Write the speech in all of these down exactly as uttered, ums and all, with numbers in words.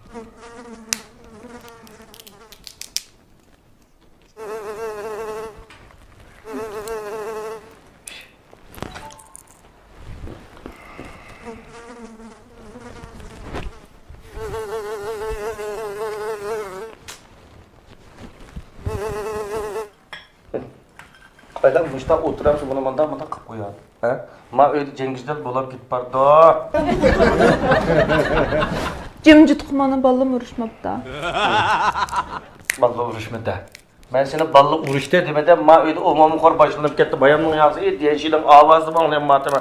قايدام مۇشتا ئولتۇرامسۇ، بۇنى مۇنداق، مۇنداق قىلىپ قويۇۋەت. ھە؟ ما ئۆيدە جەڭگىجدەل بولار كېتىپ بارىدۇ. جىمجىت قىلمانا، بالىلىرىم ئۇرۇشماپتا. بالىلار ئۇرۇشمىدى. مەن سېنى بالىلار ئۇرۇشتى دېمىدىم. ما ئۆيدە ئومۇمخور باشلىنىپ كەتتى. بايامنىڭ ياغزى دېيەن شىلىڭ ئاۋازىمۇ ئاڭلىيالمايتتىم.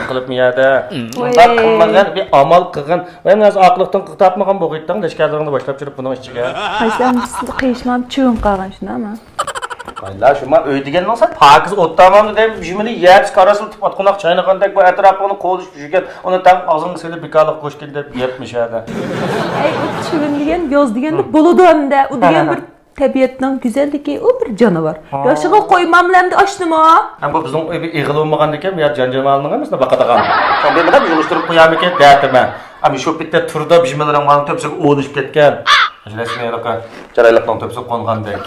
قىلىپمۇ يەردە. ۋاي. مۇنداق قىلمىغىن، بىر ئامال قىلغىن. ۋاي، مەن ھازىر ئاقلىقتىن قىلتاپمىغان بولغىيتتىڭ، لەشكەرلىرىڭنى باشلاپ چۈشۈرۈپ بۇنىڭ ئىچىگە. قايسى ئەمدى سىزدە قېيىشمام چىۋىن قالغان شۇنداقمۇ؟ قايلا، شۇما ئۆي دېگەننىڭ سەن پاكىز ئوتتامامدۇ دەيمەن، بىژىمىنى يەپسى قاراسىلىتىپ ئاتقۇناق چاينىغاندەك بۇ ئەتراپىڭنى قوغلىشىپ يۈرگەن، ئۇنى تەڭ ئاغزىڭغا سېلىپ بىكارلىق گۆش كېلدى دەپ يەپمىش ھەدە. ئەي، ئۇ چىۋىن دېگەن، ياز دېگەندە بولىدۇ ئەمدى. ئۇ دېگەن بىر تەبىئەتنىڭ گۈزەللىكى، ئۇ بىر جانىۋار. ھا. ياشىغا قويماملا ئەمدى ئاشنىمۇ؟ ھە، بۇ بىزنىڭ ئۆي بىر ئېغىل بولمىغاندىكىن، بۇ يەر جان-جامالنىڭ ھەممىسىنى باقىدىغان. شۇنداق بىلەن يىغىشتۇرۇپ قويامىكىن دەتىمەن. ئەمما شۇ پېتتە تۇردا بىژىملىرىڭ ماڭا تۆپىسىگە ئۇلىشىپ كەتكەن. رەسمىي ھېلىقى چىرايلىقنىڭ تۆپىسىگە قونغاندەك.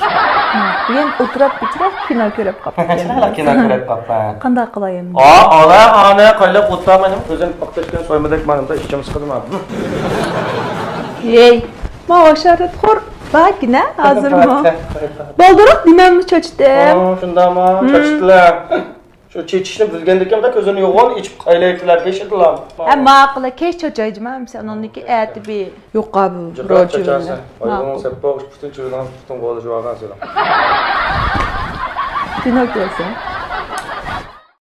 بۈگۈن ئولتۇراپ ئولتۇراپ كىنو كۆرۈپ قاپتىكەن. چىرايلىق كىنو كۆرۈپ قاپتۇ. قانداق قىلاي ئەمدى؟ ئا، ئالا، ئانە، قايلاپ ئولتۇرمايمەن. ئۆزۈم پاختاشكەن سويمىدەك ماڭدىم، ئىچىم سىقىدىما. ھېي، ما ئاشارەتخور باركىنە ھازىرمۇ. بالدۇرراق دېمەممۇ چاچتىم. ئا، شۇنداقمۇ؟ چاچتىلە. شۇ چېچىشنى بىلگەندىكىن كۆزىنى يوغان ئېچىپ قايلايتىلە بېشىدىلا. ھە، ماقۇل، كەچ چاچايجىما، ئەمسە ئۇنىڭدىكى ئەتىبى يوقا بۇ. جىقا چاچاسەن. ئايدىڭ سەپپە ئوخشىتىپ پۈتۈن چىۋىنىڭ پۇتۇڭ بولۇشۇپ ئالغان سېنىڭ. كىنو كۆرسە.